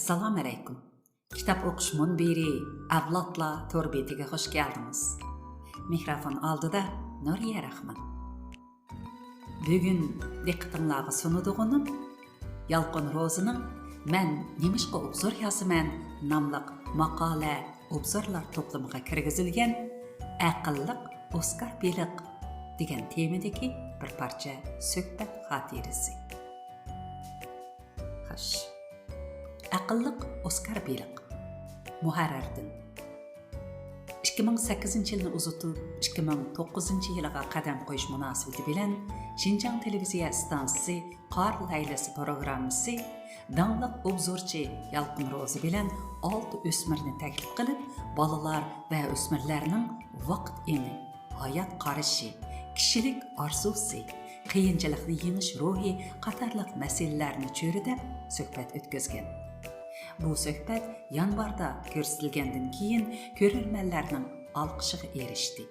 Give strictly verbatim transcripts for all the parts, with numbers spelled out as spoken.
ئەسسالامۇ ئەلەيكۇم. كىتاب ئوقۇش مۇنبىرى ئەۋلادلار تور بېتىگە خۇش كەلدىڭىز. مىكروفون ئالدىدا نۇرىيە راخمان. بۈگۈن دىققىتىڭلارغا سۇنىدىغىنىم يالقۇن روزىنىڭ مەن نېمىشقا ئوبزور يازىمەن ناملىق ماقالە، ئوبزورلار توپلىمىغا كىرگۈزۈلگەن ئەقىللىق ئوسكار بېلىق دېگەن تېمىدىكى بىر پارچە سۆھبەت خاتىرىسى. خوش. ئەقىللىق ئوسكار بېلىق. مۇھەررىردىن. ئىككى مىڭ سەككىزىنچى يىلنى ئۇزىتىپ، ئىككى مىڭ توققۇزىنچى يىلىغا قەدەم قويۇش مۇناسىۋىتى بىلەن شىنجاڭ تېلېۋىزىيە ئىستانسىسى قار لەيلىسى پروگراممىسى داڭلىق ئوبزورچى يالقۇن روزى بىلەن ئالتە ئۆسمۈرنى تەكلىپ قىلىپ، بالىلار ۋە ئۆسمۈرلەرنىڭ ۋاقىت ئېڭى، ھايات قارىشى، كىشىلىك ئارزۇسى، قىيىنچىلىقنى يېڭىش روھى قاتارلىق مەسىلىلەرنى چۆرىدەپ سۆھبەت ئۆتكۈزگەن. بۇ سۆھبەت يانۋاردا كۆرسىتىلگەندىن كېيىن كۆرۈرمەنلەرنىڭ ئالقىشىغا ئېرىشتى.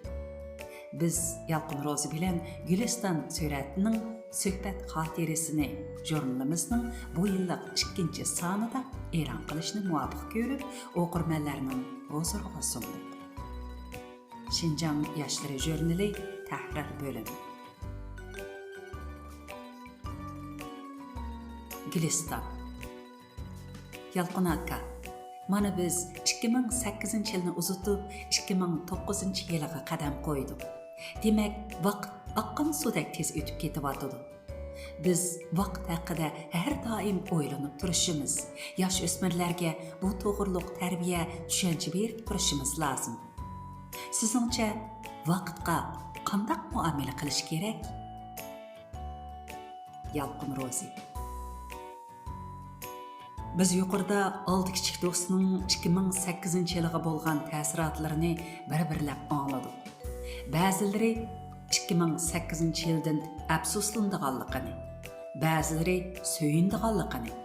بىز يالقۇن روزى بىلەن گۈلىستان سۈرەتنىڭ سۆھبەت خاتىرىسىنى ژۇرنىلىمىزنىڭ بۇ يىللىق ئىككىنچى سانىدا ئېلان قىلىشنى مۇۋاپىق كۆرۈپ، ئوقۇرمەنلەرنىڭ ھۇزۇرىغا سۇندۇق. شىنجاڭ ياشلىرى ژۇرنىلى تەھرىر بۆلۈمى. گۈلىستان. يالقۇن ئاكا، مانا بىز ئىككى مىڭ سەككىزىنچى يىلنى ئۇزىتىپ، ئىككى مىڭ توققۇزىنچى يىلىغا قەدەم قويدۇق. دېمەك، ۋاقىت ئاققان سۇدەك تېز ئۆتۈپ كېتىۋاتىدۇ. بىز ۋاقىت ھەققىدە ھەر دائىم ئويلىنىپ تۇرۇشىمىز، ياش ئۆسمۈرلەرگە بۇ توغرۇلۇق تەربىيە، چۈشەنچە بېرىپ تۇرۇشىمىز لازىم. سىزنىڭچە، ۋاقىتقا قانداق مۇئامىلە قىلىش كېرەك؟ يالقۇن روزى. بىز يۇقىرىدا ئالتە كىچىك دوستنىڭ ئىككى مىڭ سەككىزىنچى يىلىغا بولغان تەسىراتلىرىنى بىر-بىرلەپ ئاڭلىدۇق. بەزىلىرى ئىككى مىڭ سەككىزىنچى يىلدىن ئەپسۇسلىنىدىغانلىقىنى، بەزىلىرى سۆيۈنىدىغانلىقىنى،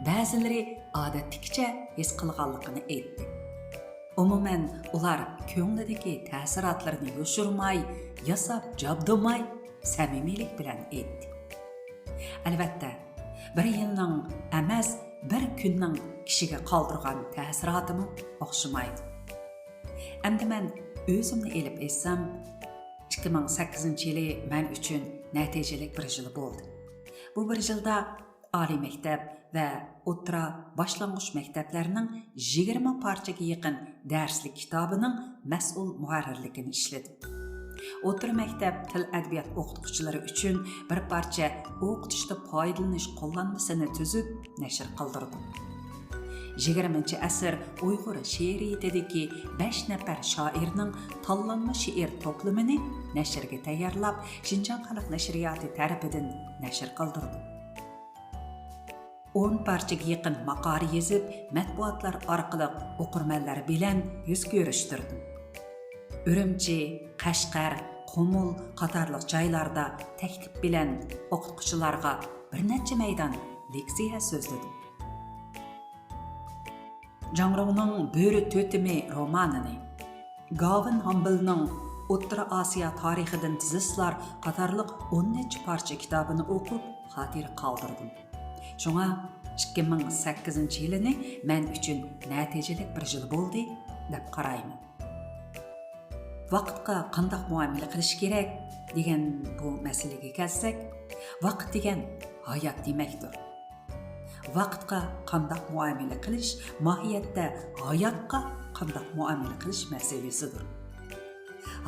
بەزىلىرى ئادەتتىكىچە ھېس قىلغانلىقىنى ئېيتتى. ئومۇمەن، ئۇلار كۆڭلىدىكى تەسىراتلىرىنى يوشۇرماي، ياساپ جابدۇرماي، سەمىمىيلىك بىلەن ئېيتتى. ئەلۋەتتە، بىر يىلنىڭ ئەمەس، بىر كۈننىڭ كىشىگە قالدۇرغان تەسىراتىمۇ ئوخشىمايدۇ. ئەمدى مەن ئۆزۈمنى ئېلىپ ئېيتسام، ئىككى مىڭ سەككىزىنچى يىلى مەن ئۈچۈن نەتىجىلىك بىر يىل بولدى. بۇ بىر يىلدا ئالىي مەكتەپ ۋە ئوتتۇرا، باشلانغۇچ مەكتەپلەرنىڭ يىگىرمە پارچىگە يېقىن دەرسلىك كىتابىنىڭ مەسئۇل مۇھەررىرلىكىنى ئىشلىدىم. ئوتتۇرا مەكتەپ تىل ئەدەبىيات ئوقۇتقۇچىلىرى ئۈچۈن بىر پارچە ئوقۇتۇشتا پايدىلىنىش قوللانمىسىنى تۈزۈپ نەشر قىلدۇردۇم. يىگىرمىنچى ئەسىر ئۇيغۇر شېئىرىيىتىدىكى بەش نەپەر شائىرنىڭ تاللانما شېئىر توپلىمىنى نەشرگە تەييارلاپ، شىنجاڭ خەلق نەشرىياتى تەرىپىدىن نەشر قىلدۇردۇم. ئون پارچىگە يېقىن ماقالە يېزىپ، مەتبۇئاتلار ئارقىلىق ئوقۇرمەنلەر بىلەن يۈز كۆرۈشتۈردۈم. ئۈرۈمچى، قەشقەر، قۇمۇل قاتارلىق جايلاردا تەكلىپ بىلەن ئوقۇتقۇچىلارغا بىر نەچچە مەيدان لېكسىيە سۆزلىدىم. جاڭ رۇڭنىڭ بۆرە تۆتىمى رومانىنى، گاۋېن ھامبىلنىڭ ئوتتۇرا ئاسىيا تارىخىدىن تىزىسلار قاتارلىق ئون نەچچە پارچە كىتابىنى ئوقۇپ، خاتىرە قالدۇردۇم. شۇڭا ئىككى مىڭ سەككىزىنچى يىلىنى مەن ئۈچۈن نەتىجىلىك بىر يىل بولدى، دەپ قارايمەن. ۋاقىتقا قانداق مۇئامىلە قىلىش كېرەك دېگەن بۇ مەسىلىگە كەلسەك، ۋاقىت دېگەن ھايات دېمەكتۇر. ۋاقىتقا قانداق مۇئامىلە قىلىش ماھىيەتتە ھاياتقا قانداق مۇئامىلە قىلىش مەسىلىسىدۇر.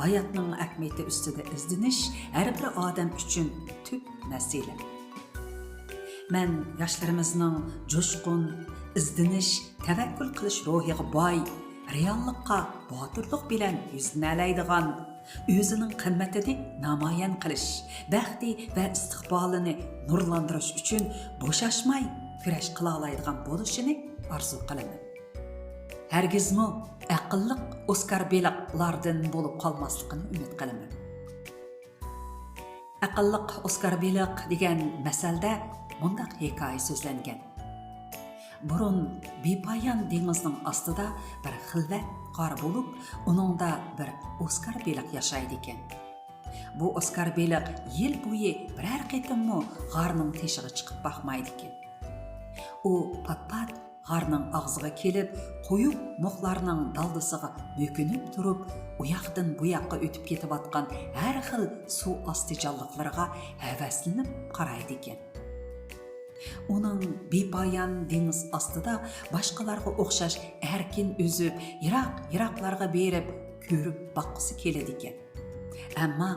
ھاياتنىڭ ئەھمىيىتى ئۈستىدە ئىزدىنىش ھەر بىر ئادەم ئۈچۈن تۈپ مەسىلە. مەن ياشلىرىمىزنىڭ جۇشقۇن، ئىزدىنىش، تەۋەككۈل قىلىش روھىغا باي، رېئاللىققا باتۇرلۇق بىلەن يۈزلىنەلەيدىغان، ئۆزىنىڭ قىممىتىنى نامايان قىلىش، بەختى ۋە ئىستىقبالىنى نۇرلاندۇرۇش ئۈچۈن بوشاشماي كۈرەش قىلالايدىغان بولۇشىنى ئارزۇ قىلىمەن. ھەرگىزمۇ ئەقىللىق ئوسكار بېلىقلاردىن بولۇپ قالماسلىقىنى ئۈمىد قىلىمەن. ئەقىللىق ئوسكار بېلىق دېگەن مەسەلدە مۇنداق ھېكايە سۆزلەنگەن. بۇرۇن بىپايان دېڭىزنىڭ ئاستىدا بىر خىلۋەت غار بولۇپ، ئۇنىڭدا بىر ئوسكار بېلىق ياشايدىكەن. بۇ ئوسكار بېلىق يىل بويى بىرەر قېتىممۇ غارنىڭ تېشىغا چىقىپ باقمايدىكەن. ئۇ پات-پات غارنىڭ ئاغزىغا كېلىپ، قويۇق مۇخلارنىڭ دالدىسىغا مۆكۈنۈپ تۇرۇپ، ئۇياقتىن بۇياققا ئۆتۈپ كېتىۋاتقان ھەر خىل سۇ ئاستى جانلىقلىرىغا ھەۋەسلىنىپ قارايدىكەن. ئۇنىڭ بىپايان دېڭىز ئاستىدا باشقىلارغا ئوخشاش ئەركىن ئۈزۈپ، يىراق-يىراقلارغا بېرىپ كۆرۈپ باققۇسى كېلىدىكەن. ئەمما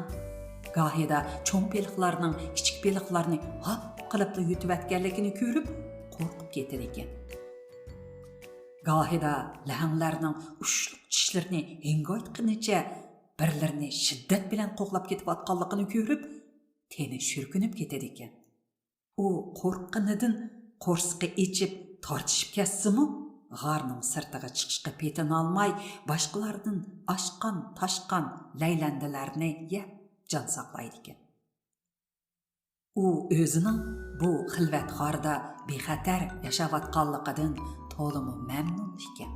گاھىدا چوڭ بېلىقلارنىڭ كىچىك بېلىقلارنى ھاپ قىلىپلا يۇتۇۋەتكەنلىكىنى كۆرۈپ، قورقۇپ كېتىدىكەن. گاھىدا لەڭلەرنىڭ ئۇچلۇق چىشلىرىنى ھىڭگايتقىنىچە بىرلىرىنى شىددەت بىلەن قوغلاپ كېتىۋاتقانلىقىنى كۆرۈپ، تېنى شۈركۈنۈپ كېتىدىكەن. ئۇ قورققىنىدىن قورسىقى ئېچىپ تارتىشىپ كەتسىمۇ، غارنىڭ سىرتىغا چىقىشقا پېتىنالماي، باشقىلاردىن ئاشقان-تاشقان لەيلەندىلەرنى يەپ جان ساقلايدىكەن. ئۇ ئۆزىنىڭ بۇ خىلۋەت غاردا بىخەتەر ياشاۋاتقانلىقىدىن تولىمۇ مەمنۇن ئىكەن.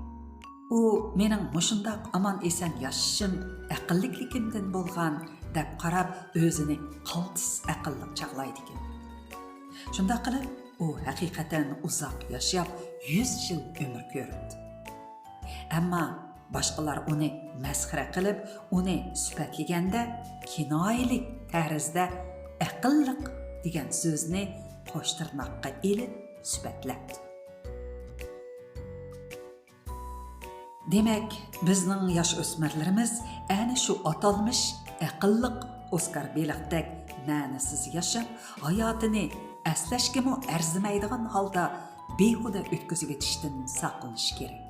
ئۇ مېنىڭ مۇشۇنداق ئامان-ئېسەن ياشىشىم ئەقىللىكلىكىمدىن بولغان دەپ قاراپ، ئۆزىنى قالتىس ئەقىللىق چاغلايدىكەن. شۇنداق قىلىپ، ئۇ ھەقىقەتەن ئۇزاق ياشاپ، يۈز يىل ئۆمۈر كۆرۈپتۇ. ئەمما باشقىلار ئۇنى مەسخىرە قىلىپ، ئۇنى سۈپەتلىگەندە، كىنايىلىك تەرزدە ئەقىللىق دېگەن سۆزنى قوش تىرناققا ئېلىپ سۈپەتلەپتۇ. دېمەك، بىزنىڭ ياش ئۆسمۈرلىرىمىز ئەنە شۇ ئاتالمىش ئەقىللىق ئوسكار بېلىقتەك مەنىسىز ياشاپ، ھاياتىنى ئەسلەشكىمۇ ئەرزىمەيدىغان ھالدا بىھۇدە ئۆتكۈزۈۋېتىشتىن ساقلىنىشى كېرەك.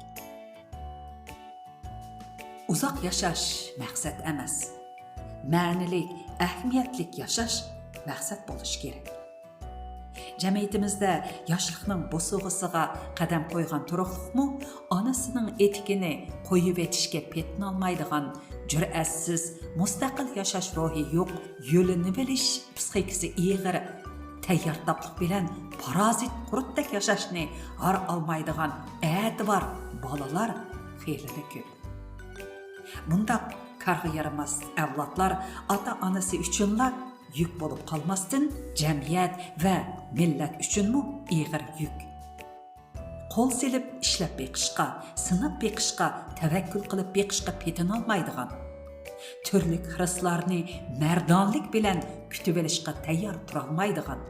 ئۇزاق ياشاش مەقسەت ئەمەس، مەنىلىك، ئەھمىيەتلىك ياشاش مەقسەت بولۇشى كېرەك. جەمئىيىتىمىزدە ياشلىقنىڭ بوسۇغىسىغا قەدەم قويغان تۇرۇقلۇقمۇ ئانىسىنىڭ ئېتىكىنى قويۇۋېتىشكە پېتىنالمايدىغان، جۈرئەتسىز، مۇستەقىل ياشاش روھى يوق، يۆلىنىۋېلىش پىسخىكىسى ئېغىر، تەييار تاپلىق بىلەن پارازىت قۇرتتەك ياشاشنى ھار ئالمايدىغان ئەتىۋار بالىلار خېلىلا كۆپ. بۇنداق كارغا يارىماس ئەۋلادلار ئاتا-ئانىسى ئۈچۈنلا يۈك بولۇپ قالماستىن، جەمئىيەت ۋە مىللەت ئۈچۈنمۇ ئېغىر يۈك. قول سېلىپ ئىشلەپ بېقىشقا، سىناپ بېقىشقا، تەۋەككۈل قىلىپ بېقىشقا پېتىنالمايدىغان، تۈرلۈك خىرىسلارنى مەردانىلىك بىلەن كۈتۈۋېلىشقا تەييار تۇرالمايدىغان،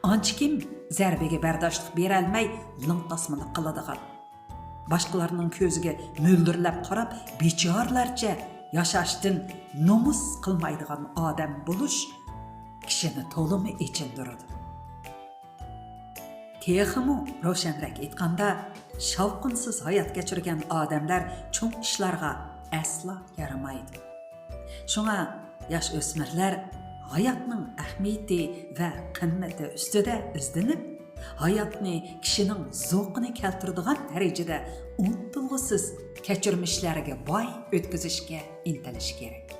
ئانچىكىم زەربىگە بەرداشلىق بېرەلمەي لىڭ تاسمىلىق قىلىدىغان، باشقىلارنىڭ كۆزىگە مۆلدۈرلەپ قاراپ، بىچارىلەرچە ياشاشتىن نومۇس قىلمايدىغان ئادەم بولۇش كىشىنى تولىمۇ ئېچىندۇرىدۇ. تېخىمۇ روشەنرەك ئېيتقاندا، شاۋقۇنسىز ھايات كەچۈرگەن ئادەملەر چوڭ ئىشلارغا ئەسلا يارىمايدۇ. شۇڭا ياش ئۆسمۈرلەر ھاياتنىڭ ئەھمىيىتى ۋە قىممىتى ئۈستىدە ئىزدىنىپ، ھاياتنى كىشىنىڭ زوقىنى كەلتۈرىدىغان دەرىجىدە ئۇنتۇلغۇسىز كەچۈرمىشلەرگە باي ئۆتكۈزۈشكە ئىنتىلىشى كېرەك.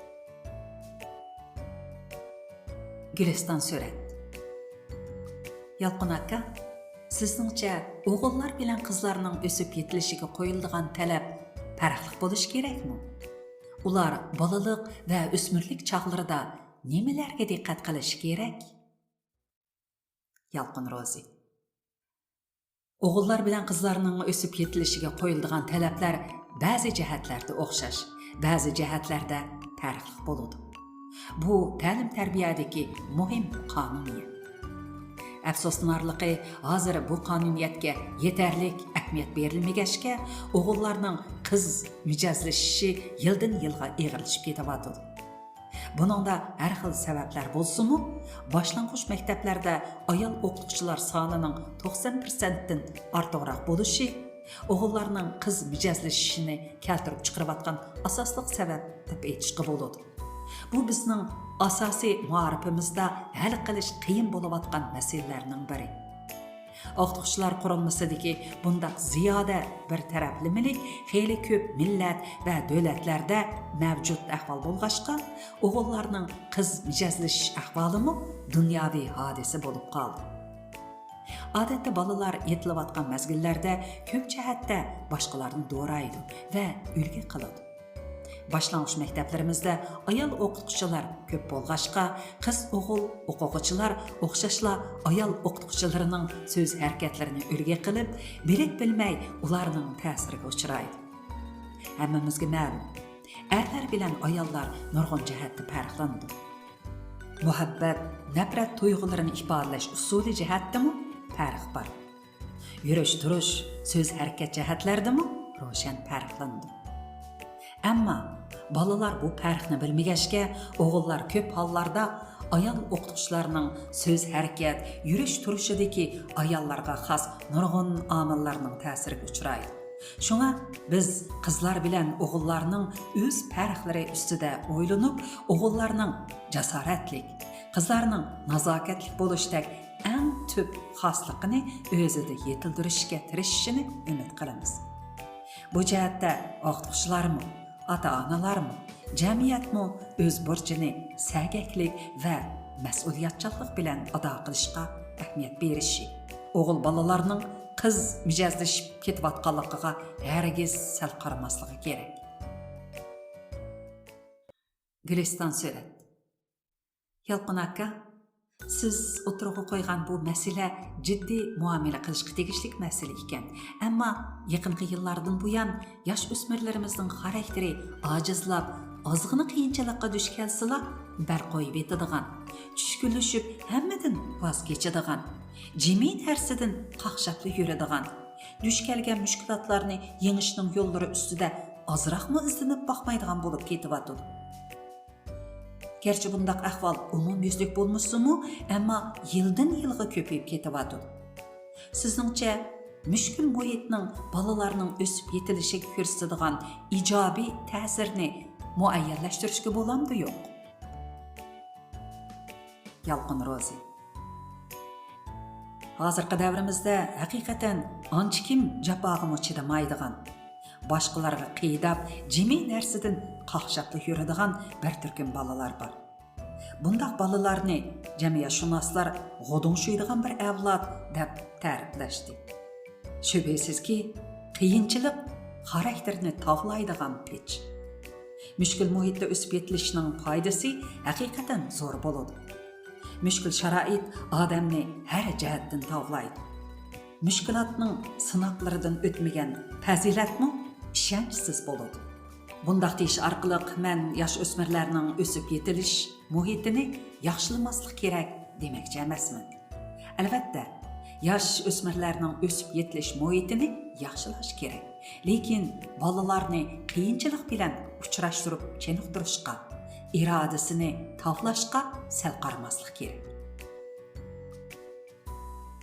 گۈلىستان سۈرەت. يالقۇن ئاكا، سىزنىڭچە ئوغۇللار بىلەن قىزلارنىڭ ئۆسۈپ يېتىلىشىگە قويۇلىدىغان تەلەپ پەرقلىق بولۇشى كېرەكمۇ؟ ئۇلار بالىلىق ۋە ئۆسمۈرلۈك چاغلىرىدا نېمىلەرگە دىققەت قىلىشى كېرەك؟ يالقۇن روزى. ئوغۇللار بىلەن قىزلارنىڭ ئۆسۈپ يېتىلىشىگە قويۇلىدىغان تەلەپلەر بەزى جەھەتلەردە ئوخشاش، بەزى جەھەتلەردە پەرقلىق بولىدۇ. بۇ تەلىم-تەربىيەدىكى مۇھىم قانۇنىيەت. ئەپسۇسلىنارلىقى، ھازىر بۇ قانۇنىيەتكە يېتەرلىك ئەھمىيەت بېرىلمىگەچكە، ئوغۇللارنىڭ قىز مىجەزلىشىشى يىلدىن-يىلغا ئېغىرلىشىپ كېتىۋاتىدۇ. بۇنىڭدا ھەر خىل سەۋەبلەر بولسىمۇ، باشلانغۇچ مەكتەپلەردە ئايال ئوقۇتقۇچىلار سانىنىڭ توقسان پىرسەنتتىن ئارتۇقراق بولۇشى ئوغۇللارنىڭ قىز مىجەزلىشىشىنى كەلتۈرۈپ چىقىرىۋاتقان ئاساسلىق سەۋەب دەپ ئېيتىشقا بولىدۇ. بۇ بىزنىڭ ئاساسىي مائارىپىمىزدا ھەل قىلىش قىيىن بولۇۋاتقان مەسىلىلەرنىڭ بىرى. ئوقۇتقۇچىلار قۇرۇلمىسىدىكى بۇنداق زىيادە بىر تەرەپلىمىلىك خېلى كۆپ مىللەت ۋە دۆلەتلەردە مەۋجۇت ئەھۋال بولغاچقا، ئوغۇللارنىڭ قىز مىجەزلىشىش ئەھۋالىمۇ دۇنياۋى ھادىسە بولۇپ قالدى. ئادەتتە بالىلار يېتىلىۋاتقان مەزگىللەردە كۆپ جەھەتتە باشقىلاردىن دورايدۇ ۋە ئۈلگە قىلىدۇ. باشلانغۇچ مەكتەپلىرىمىزدە ئايال ئوقۇتقۇچىلار كۆپ بولغاچقا، قىز-ئوغۇل ئوقۇغۇچىلار ئوخشاشلا ئايال ئوقۇتقۇچىلىرىنىڭ سۆز ھەرىكەتلىرىنى ئۈلگە قىلىپ، بىلىپ-بىلمەي ئۇلارنىڭ تەسىرىگە ئۇچرايدۇ. ھەممىمىزگە مەلۇم، ئەرلەر بىلەن ئاياللار نۇرغۇن جەھەتتە پەرقلىنىدۇ. مۇھەببەت، نەپرەت تۇيغۇلىرىنى ئىپادىلەش ئۇسۇلى جەھەتتىمۇ پەرق بار. يۈرۈش-تۇرۇش، سۆز-ھەرىكەت جەھەتلەردىمۇ روشەن پەرقلىنىدۇ. ئەمما بالىلار بۇ پەرقنى بىلمىگەچكە، ئوغۇللار كۆپ ھاللاردا ئايال ئوقۇتقۇچىلارنىڭ سۆز-ھەرىكەت، يۈرۈش-تۇرۇشىدىكى ئاياللارغا خاس نۇرغۇن ئامىللارنىڭ تەسىرىگە ئۇچرايدۇ. شۇڭا بىز قىزلار بىلەن ئوغۇللارنىڭ ئۆز پەرقلىرى ئۈستىدە ئويلىنىپ، ئوغۇللارنىڭ جاسارەتلىك، قىزلارنىڭ نازاكەتلىك بولۇشتەك ئەڭ تۈپ خاسلىقىنى ئۆزىدە يېتىلدۈرۈشكە تىرىشىشىنى ئۈمىد قىلىمىز. بۇ جەھەتتە ئوقۇتقۇچىلارمۇ، ئاتا-ئانىلارمۇ، جەمئىيەتمۇ ئۆز بۇرچىنى سەگەكلىك ۋە مەسئۇلىيەتچانلىق بىلەن ئادا قىلىشقا ئەھمىيەت بېرىشى، ئوغۇل بالىلارنىڭ قىز مىجەزلىشىپ كېتىۋاتقانلىقىغا ھەرگىز سەل قارىماسلىقى كېرەك. گۈلىستان سۈرەت. يالقۇن ئاكا، سىز ئوتتۇرىغا قويغان بۇ مەسىلە جىددىي مۇئامىلە قىلىشقا تېگىشلىك مەسىلە ئىكەن. ئەمما يېقىنقى يىللاردىن بۇيان ياش ئۆسمۈرلىرىمىزنىڭ خاراكتېرى ئاجىزلاپ، ئازغىنا قىيىنچىلىققا دۇچ كەلسىلا، بەر قويۇۋېتىدىغان، چۈشكۈنلىشىپ ھەممىدىن ۋاز كېچىدىغان، جىمى نەرسىدىن قاقشاپلا يۈرىدىغان، دۇچ كەلگەن مۈشكۈلاتلارنى يېڭىشنىڭ يوللىرى ئۈستىدە ئازراقمۇ ئىزدىنىپ باقمايدىغان بولۇپ كېتىۋاتىدۇ. گەرچە بۇنداق ئەھۋال ئومۇميۈزلۈك بولمىسىمۇ، ئەمما يىلدىن يىلغا كۆپىيىپ كېتىۋاتىدۇ. سىزنىڭچە، مۈشكۈل مۇھىتنىڭ بالىلارنىڭ ئۆسۈپ يېتىلىشىگە كۆرسىتىدىغان ئىجابىي تەسىرىنى مۇئەييەنلەشتۈرۈشكە بولامدۇ، يوق؟ يالقۇن روزى. ھازىرقى دەۋرىمىزدە ھەقىقەتەن ئانچە كىم جاپاغىمۇ چىدىمايدىغان، باشقىلارغا قىيداپ، جىمى نەرسىدىن قاقشاپلا يۈرىدىغان بىر تۈركۈم بالىلار بار. بۇنداق بالىلارنى جەمئىيەتشۇناسلار غۇدۇڭشۇيدىغان بىر ئەۋلاد دەپ تەرىپلەشتى. شۈبھىسىزكى، قىيىنچىلىق خاراكتېرنى تاۋلايدىغان پېچ. مۈشكۈل مۇھىتتا ئۆسۈپ يېتىلىشنىڭ پايدىسى ھەقىقەتەن زور بولىدۇ. مۈشكۈل شارائىت ئادەمنى ھەر جەھەتتىن تاۋلايدۇ. مۈشكۈلاتنىڭ سىناقلىرىدىن ئۆتمىگەن پەزىلەتمۇ ئىشەنچسىز بولىدۇ. بۇنداق دېيىش ئارقىلىق مەن ياش ئۆسمۈرلەرنىڭ ئۆسۈپ يېتىلىش مۇھىتىنى ياخشىلىماسلىق كېرەك دېمەكچى ئەمەسمەن. ئەلۋەتتە، ياش ئۆسمۈرلەرنىڭ ئۆسۈپ يېتىلىش مۇھىتىنى ياخشىلاش كېرەك. لېكىن بالىلارنى قىيىنچىلىق بىلەن ئۇچراشتۇرۇپ چېنىقتۇرۇشقا، ئىرادىسىنى تاۋلاشقا سەل قارىماسلىق كېرەك.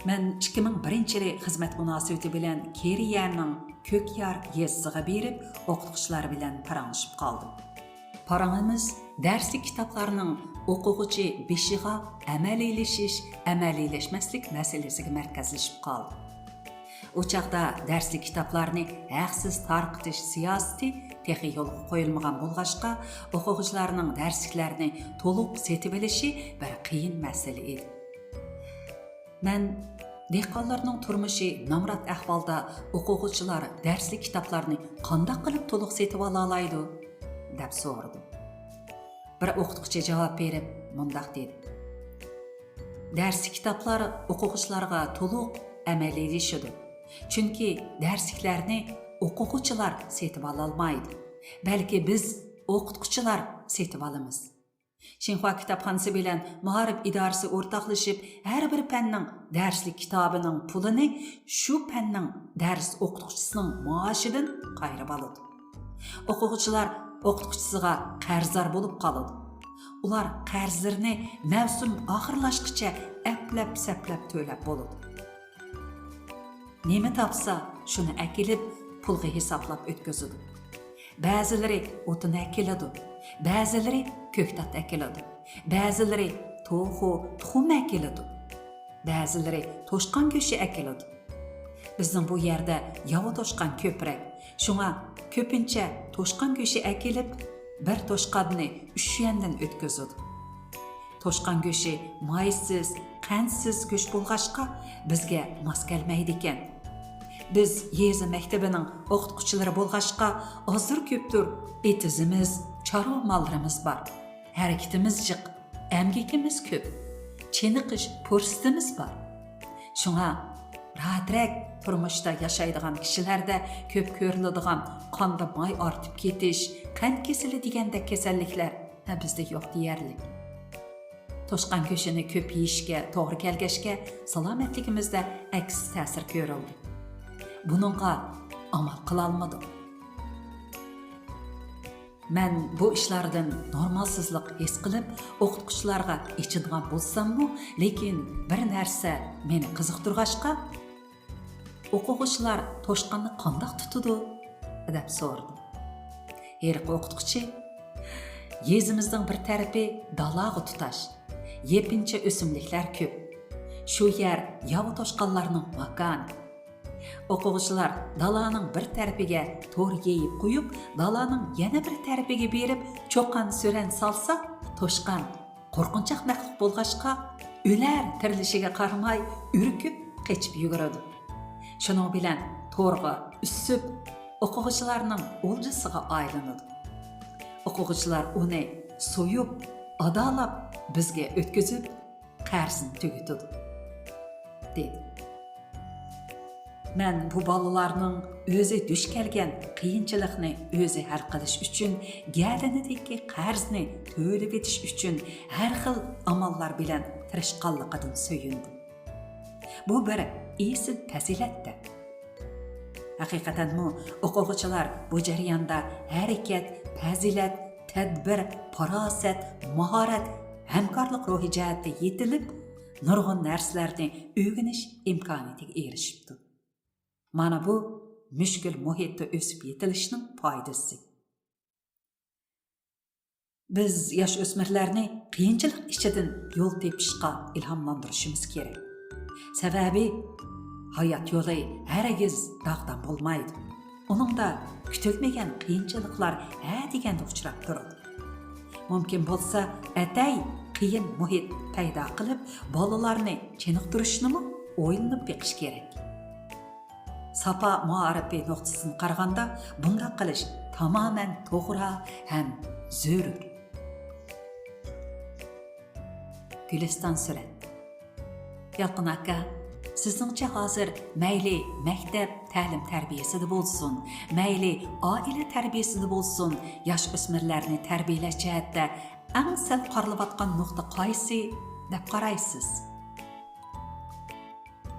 مەن ئىككى مىڭ بىرىنچى يىلى خىزمەت مۇناسىۋىتى بىلەن كېرىيەنىڭ كۆكيار يېزىسىغا بېرىپ، ئوقۇتقۇچىلار بىلەن پاراڭلىشىپ قالدىم. پاراڭىمىز دەرسلىك كىتابلارنىڭ ئوقۇغۇچى بېشىغا ئەمەلىيلىشىش، ئەمەلىيلەشمەسلىك مەسىلىسىگە مەركەزلىشىپ قالدى. ئۇ چاغدا دەرسلىك كىتابلارنى ھەقسىز تارقىتىش سىياسىتى تېخى يولغا قويۇلمىغان بولغاچقا، ئوقۇغۇچىلارنىڭ دەرسلىكلەرنى تولۇق سېتىۋېلىشى بىر قىيىن مەسىلە ئىدى. مەن، «دېھقانلارنىڭ تۇرمۇشى نامرات ئەھۋالدا ئوقۇغۇچىلار دەرسلىك كىتابلارنى قانداق قىلىپ تولۇق سېتىۋالالايدۇ؟» دەپ سورىدىم. بىر ئوقۇتقۇچى جاۋاب بېرىپ مۇنداق دېدى: «دەرسلىك كىتابلار ئوقۇغۇچىلارغا تولۇق ئەمەلىيلىشىدۇ. چۈنكى دەرسلىكلەرنى ئوقۇغۇچىلار سېتىۋالالمايدۇ. بەلكى بىز، ئوقۇتقۇچىلار سېتىۋالىمىز.» شىنخۇا كىتابخانىسى بىلەن مائارىپ ئىدارىسى ئورتاقلىشىپ، ھەر بىر پەننىڭ دەرسلىك كىتابىنىڭ پۇلىنى شۇ پەننىڭ دەرس ئوقۇتقۇچىسىنىڭ مائاشىدىن قايرىۋالىدۇ. ئوقۇغۇچىلار ئوقۇتقۇچىسىغا قەرزدار بولۇپ قالىدۇ. ئۇلار قەرزلىرىنى مەۋسۇم ئاخىرلاشقىچە ئەپلەپ-سەپلەپ تۆلەپ بولىدۇ. نېمە تاپسا، شۇنى ئەكېلىپ، پۇلغا ھېسابلاپ ئۆتكۈزىدۇ. بەزىلىرى ئوتۇن ئەكېلىدۇ، بەزىلىرى كۆكتات ئەكېلىدۇ، بەزىلىرى توخۇ، تۇخۇم ئەكېلىدۇ، بەزىلىرى توشقان گۆشى ئەكېلىدۇ. بىزنىڭ بۇ يەردە ياۋا توشقان كۆپرەك، شۇڭا كۆپىنچە توشقان گۆشى ئەكېلىپ، بىر توشقاننى ئۈچ يۈەندىن ئۆتكۈزىدۇ. توشقان گۆشى مايسىز، قەنتسىز گۆش بولغاچقا، بىزگە ماس كەلمەيدىكەن. بىز يېزا مەكتىپىنىڭ ئوقۇتقۇچىلىرى بولغاچقا، ئازدۇر-كۆپتۇر ئېتىزىمىز، چارۋا ماللىرىمىز بار. ھەرىكىتىمىز جىق، ئەمگىكىمىز كۆپ. چېنىقىش پۇرسىتىمىز بار. شۇڭا راھەترەك تۇرمۇشتا ياشايدىغان كىشىلەردە كۆپ كۆرۈلىدىغان قاندا ماي ئارتىپ كېتىش، قەنت كېسىلى دېگەندەك كېسەللىكلەر بىزدە يوق دېيەرلىك. توشقان گۆشىنى كۆپ يېيىشكە توغرا كەلگەچكە، سالامەتلىكىمىزدە ئەكس تەسىر كۆرۈلدى. بۇنىڭغا ئامال قىلالمىدۇق. مەن بۇ ئىشلاردىن نورمالسىزلىق ھېس قىلىپ، ئوقۇتقۇچىلارغا ئېچىنغان بولساممۇ، لېكىن بىر نەرسە مېنى قىزىقتۇرغاچقا، «ئوقۇغۇچىلار توشقاننى قانداق تۇتىدۇ؟» دەپ سورىدىم. ھېلىقى ئوقۇتقۇچى، «يېزىمىزنىڭ بىر تەرىپى دالاغا تۇتاش، يېپىنچا ئۆسۈملۈكلەر كۆپ. شۇ يەر ياۋا توشقانلارنىڭ ماكانى. ئوقۇغۇچىلار دالانىڭ بىر تەرىپىگە تور يېيىپ قويۇپ، دالانىڭ يەنە بىر تەرىپىگە بېرىپ چوقان-سۈرەن سالسا، توشقان قورقۇنچاق مەخلۇق بولغاچقا، ئۆلەر-تىرىلىشىگە قارىماي ئۈركۈپ قېچىپ يۈگۈرىدۇ. شۇنىڭ بىلەن تورغا ئۈسۈپ، ئوقۇغۇچىلارنىڭ ئولجىسىغا ئايلىنىدۇ. ئوقۇغۇچىلار ئۇنى سويۇپ، ئادالاپ بىزگە ئۆتكۈزۈپ، قەرزىنى تۈگىتىدۇ» دېدى. مەن بۇ بالىلارنىڭ ئۆزى دۇچ كەلگەن قىيىنچىلىقنى ئۆزى ھەل قىلىش ئۈچۈن، گەدىنىدىكى قەرزنى تۆلىۋېتىش ئۈچۈن ھەر خىل ئاماللار بىلەن تىرىشقانلىقىدىن سۆيۈندۈم. بۇ بىر ئېسىل پەزىلەت-تە. ھەقىقەتەنمۇ، ئوقۇغۇچىلار بۇ جەرياندا ھەرىكەت، پەزىلەت، تەدبىر، پاراسەت، ماھارەت، ھەمكارلىق روھى جەھەتتە يېتىلىپ، نۇرغۇن نەرسىلەرنى ئۆگىنىش ئىمكانىيىتىگە ئېرىشىپتۇ. مانا بۇ مۈشكۈل مۇھىتتا ئۆسۈپ يېتىلىشنىڭ پايدىسى. بىز ياش ئۆسمۈرلەرنى قىيىنچىلىق ئىچىدىن يول تېپىشقا ئىلھاملاندۇرۇشىمىز كېرەك. سەۋەبى، ھايات يولى ھەرگىز داغدام بولمايدۇ. ئۇنىڭدا كۈتۈلمىگەن قىيىنچىلىقلار ھە دېگەندە ئۇچراپ تۇرىدۇ. مۇمكىن بولسا، ئەتەي قىيىن مۇھىت پەيدا قىلىپ، بالىلارنى چېنىقتۇرۇشنىمۇ ئويلىنىپ بېقىش كېرەك. ساپا مائارىپى نۇقتىسىدىن قارىغاندا، بۇنداق قىلىش تامامەن توغرا ھەم زۆرۈر. گۈلىستان سۈرەت. يالقۇن ئاكا، سىزنىڭچە ھازىر مەيلى مەكتەپ تەلىم تەربىيەسىدە بولسۇن، مەيلى ئائىلە تەربىيەسىدە بولسۇن، ياش ئۆسمۈرلەرنى تەربىيەلەش جەھەتتە ئەڭ سەل قارىلىۋاتقان نۇقتا قايسى دەپ قارايسىز؟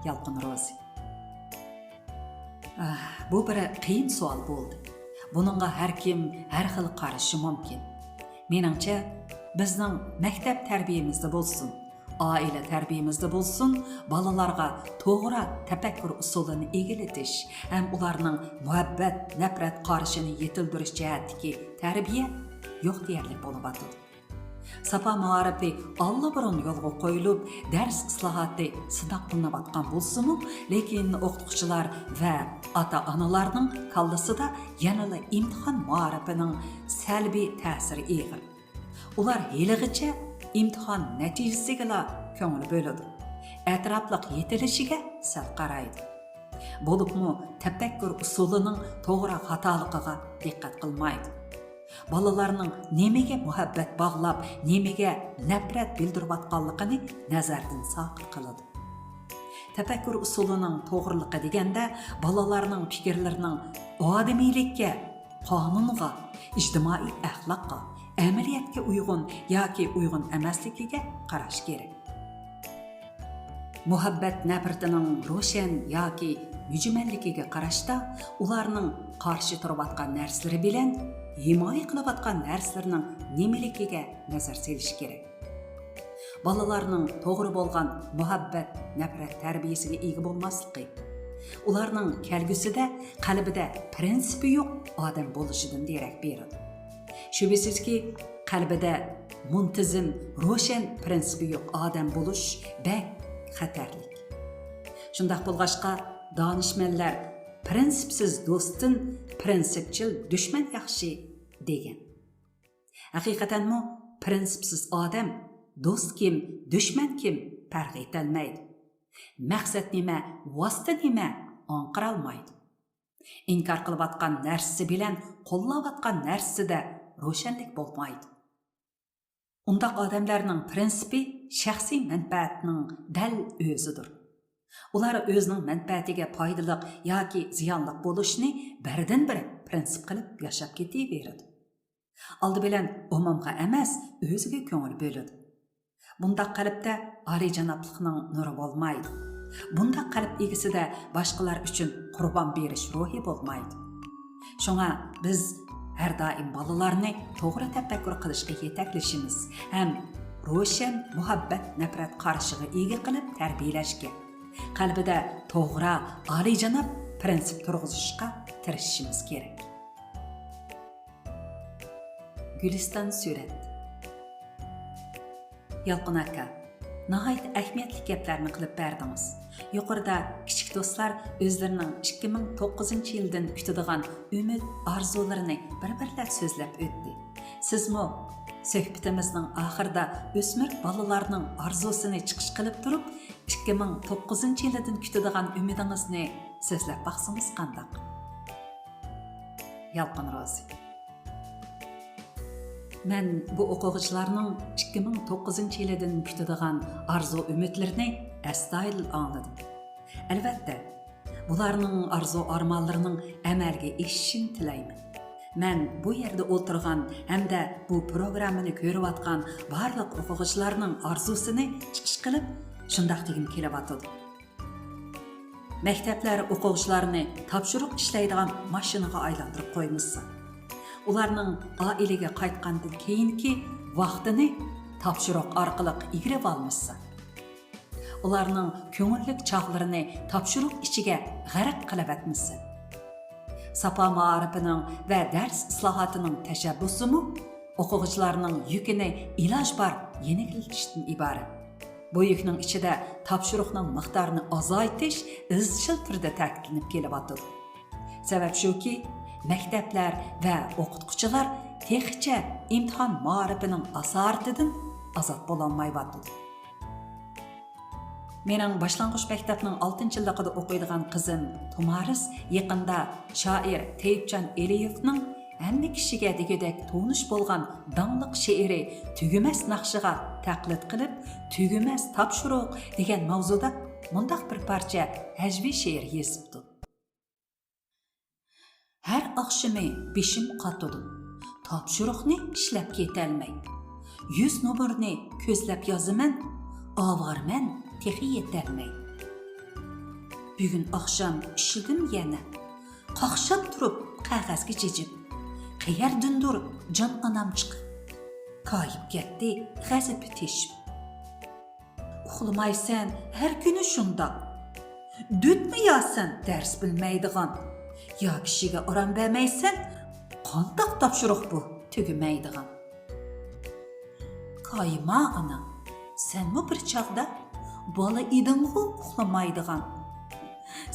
يالقۇن روزى. ئاھ، بۇ بىر قىيىن سوئال بولدى. بۇنىڭغا ھەر كىم ھەر خىل قارىشى مۇمكىن. مېنىڭچە، بىزنىڭ مەكتەپ تەربىيەمىزدە بولسۇن، ئائىلە تەربىيەمىزدە بولسۇن، بالىلارغا توغرا تەپەككۇر ئۇسۇلىنى ئىگىلىتىش ھەم ئۇلارنىڭ مۇھەببەت، نەپرەت قارىشىنى يېتىلدۈرۈش جەھەتتىكى تەربىيە يوق دېيەرلىك بولۇۋاتىدۇ. ساپا مائارىپى ئاللىبۇرۇن يولغا قويۇلۇپ، دەرس ئىسلاھاتى سىناق قىلىنىۋاتقان بولسىمۇ، لېكىن ئوقۇتقۇچىلار ۋە ئاتا-ئانىلارنىڭ كاللىسىدا يەنىلا ئىمتىھان مائارىپىنىڭ سەلبىي تەسىرى ئېغىر. ئۇلار ھېلىغىچە ئىمتىھان نەتىجىسىگىلا كۆڭۈل بۆلىدۇ، ئەتراپلىق يېتىلىشىگە سەل قارايدۇ. بولۇپمۇ تەپەككۇر ئۇسۇلىنىڭ توغرا خاتالىقىغا دىققەت قىلمايدۇ. بالىلارنىڭ نېمىگە مۇھەببەت باغلاپ، نېمىگە نەپرەت بىلدۈرۈۋاتقانلىقىنى نەزەردىن ساقىت قىلىدۇ. تەپەككۇر ئۇسۇلىنىڭ توغرىلىقى دېگەندە، بالىلارنىڭ پىكىرلىرىنىڭ ئادىمىيلىككە، قانۇنغا، ئىجتىمائىي ئەخلاققا، ئەمەلىيەتكە ئۇيغۇن ياكى ئۇيغۇن ئەمەسلىكىگە قاراش كېرەك. مۇھەببەت نەپرىتىنىڭ روشەن ياكى مۈجمەللىكىگە قاراشتا، ئۇلارنىڭ قارشى تۇرۇۋاتقان نەرسىلىرى بىلەن ھىمايە قىلىۋاتقان نەرسىلىرىنىڭ نېمىلىكىگە نەزەر سېلىش كېرەك. بالىلارنىڭ توغرا بولغان مۇھەببەت، نەپرەت تەربىيەسىگە ئىگە بولماسلىقى، ئۇلارنىڭ كەلگۈسىدە قەلبىدە پىرىنسىپى يوق ئادەم بولۇشىدىن دېرەك بېرىدۇ. شۈبھىسىزكى، قەلبىدە مۇنتىزىم، روشەن پىرىنسىپى يوق ئادەم بولۇش بەك خەتەرلىك. شۇنداق بولغاچقا، دانىشمەنلەر، «پىرىنسىپسىز دوستتىن پىرىنسىپچىل دۈشمەن ياخشى» دېگەن. ھەقىقەتەنمۇ، پىرىنسىپسىز ئادەم دوست كىم، دۈشمەن كىم پەرق ئېتەلمەيدۇ. مەقسەت نېمە، ۋاسىتە نېمە، ئاڭقىرالمايدۇ. ئىنكار قىلىۋاتقان نەرسىسى بىلەن قوللاۋاتقان نەرسىسىدە روشەنلىك بولمايدۇ. ئۇنداق ئادەملەرنىڭ پىرىنسىپى شەخسىي مەنپەئەتنىڭ دەل ئۆزىدۇر. ئۇلار ئۆزىنىڭ مەنپەئەتىگە پايدىلىق ياكى زىيانلىق بولۇشنى بىردىنبىر پىرىنسىپ قىلىپ ياشاپ كېتىۋېرىدۇ. ئالدى بىلەن ئومۇمغا ئەمەس، ئۆزىگە كۆڭۈل بۆلىدۇ. بۇنداق قەلبتە ئالىيجانابلىقنىڭ نۇرى بولمايدۇ. بۇنداق قەلب ئىگىسىدە باشقىلار ئۈچۈن قۇربان بېرىش روھى بولمايدۇ. شۇڭا بىز ھەر دائىم بالىلارنى توغرا تەپەككۇر قىلىشقا يېتەكلىشىمىز ھەم روشەن مۇھەببەت نەپرەت قارىشىغا ئىگە قىلىپ تەربىيەلەشكە، قەلبىدە توغرا، ئالىيجاناب پىرىنسىپ تۇرغۇزۇشقا تىرىشىشىمىز كېرەك. گۈلىستان سۈرەت. يالقۇن ئاكا، ناھايىتى ئەھمىيەتلىك گەپلەرنى قىلىپ بەردىڭىز. يۇقىرىدا كىچىك دوستلار ئۆزلىرىنىڭ ئىككى مىڭ توققۇزىنچى يىلدىن كۈتىدىغان ئۈمىد، ئارزۇلىرىنى بىر-بىرلەپ سۆزلەپ ئۆتتى. سىزمۇ سۆھبىتىمىزنىڭ ئاخىرىدا ئۆسمۈر بالىلارنىڭ ئارزۇسىنى چىقىش قىلىپ تۇرۇپ، ئىككى مىڭ توققۇزىنچى يىلىدىن كۈتىدىغان ئۈمىدىڭىزنى سۆزلەپ باقسىڭىز قانداق؟ يالقۇن روزى. مەن بۇ ئوقۇغۇچىلارنىڭ ئىككى مىڭ توققۇزىنچى يىلىدىن كۈتىدىغان ئارزۇ-ئۈمىدلىرىنى ئەستايىدىل ئاڭلىدىم. ئەلۋەتتە، بۇلارنىڭ ئارزۇ-ئارمانلىرىنىڭ ئەمەلگە ئېشىشىنى تىلەيمەن. مەن بۇ يەردە ئولتۇرغان ھەمدە بۇ پروگراممىنى كۆرۈۋاتقان بارلىق ئوقۇغۇچىلارنىڭ ئارزۇسىنى چىقىش قىلىپ، شۇنداق دېگۈم كېلىۋاتىدۇ. مەكتەپلەر ئوقۇغۇچىلارنى تاپشۇرۇق ئىشلەيدىغان ماشىنىغا ئايلاندۇرۇپ قويمىسا، ئۇلارنىڭ ئائىلىگە قايتقاندىن كېيىنكى ۋاقتىنى تاپشۇرۇق ئارقىلىق ئىگىلىۋالمىسا، ئۇلارنىڭ كۆڭۈللۈك چاغلىرىنى تاپشۇرۇق ئىچىگە غەرق قىلىۋەتمىسە، ساپا مائارىپىنىڭ ۋە دەرس ئىسلاھاتىنىڭ تەشەببۇسىمۇ ئوقۇغۇچىلارنىڭ يۈكىنى ئىلاجى بار يېنىكلىتىشتىن ئىبارەت. بۇ يۈكنىڭ ئىچىدە تاپشۇرۇقنىڭ مىقدارىنى ئازايتىش ئىزچىل تۈردە تەكىتلىنىپ كېلىۋاتىدۇ. سەۋەب شۇكى، مەكتەپلەر ۋە ئوقۇتقۇچىلار تېخىچە ئىمتىھان مائارىپىنىڭ ئاسارىتىدىن ئازاد بولالمايۋاتىدۇ. مېنىڭ باشلانغۇچ مەكتەپنىڭ ئالتىنچى يىللىقىدا ئوقۇيدىغان قىزىم تۇمارىس يېقىندا شائىر تەيىپجان ئېلىيېۋنىڭ ھەممە كىشىگە دېگۈدەك تونۇش بولغان داڭلىق شېئىرى تۈگىمەس ناخشىغا تەقلىد قىلىپ، تۈگىمەس تاپشۇرۇق دېگەن ماۋزۇدا مۇنداق بىر پارچە ھەجۋىي شېئىر يېزىپتۇ. ھەر ئاخشىمى بېشىم قاتىدۇ، تاپشۇرۇقنى ئىشلەپ كېتەلمەي. يۈز نومۇرنى كۆزلەپ يازىمەن، ئاۋارىمەن تېخى يېتەلمەي. بۈگۈن ئاخشام ئىشلىدىم يەنە، قاقشاپ تۇرۇپ قەغەزگە چېچىپ، قەيەردىندۇر جان ئانام چىقىپ، كايىپ كەتتى غەزىپى تېشىپ. ئۇخلىمايسەن ھەر كۈنى شۇنداق، دۈتمۇ ياسەن دەرس بىلمەيدىغان، يا كىشىگە ئارام بەرمەيسەن، قانداق تاپشۇرۇق بۇ تۈگىمەيدىغان؟ كايىما ئانا، سەنمۇ بىر چاغدا بالا ئىدىڭغۇ ئۇخلىمايدىغان.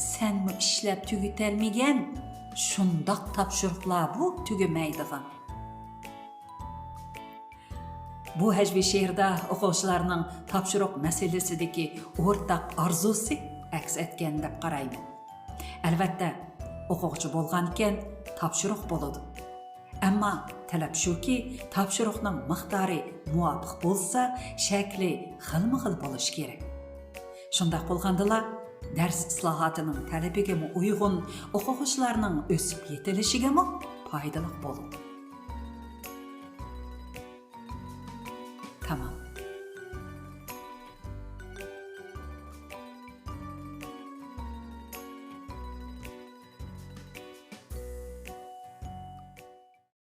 سەنمۇ ئىشلەپ تۈگىتەلمىگەن، شۇنداق تاپشۇرۇقلار بۇ تۈگىمەيدىغان. بۇ ھەجۋىي شېئىردا ئوقۇغۇچىلارنىڭ تاپشۇرۇق مەسىلىسىدىكى ئورتاق ئارزۇسى ئەكس ئەتكەن دەپ قارايمەن. ئەلۋەتتە، ئوقۇغۇچى بولغانىكەن تاپشۇرۇق بولىدۇ. ئەمما تەلەپ شۇكى، تاپشۇرۇقنىڭ مىقدارى مۇۋاپىق بولسا، شەكلى خىلمۇ خىل بولۇشى كېرەك. شۇنداق بولغاندىلا، دەرس ئىسلاھاتىنىڭ تەلىپىگىمۇ ئۇيغۇن، ئوقۇغۇچىلارنىڭ ئۆسۈپ يېتىلىشىگىمۇ پايدىلىق بولىدۇ. تامام.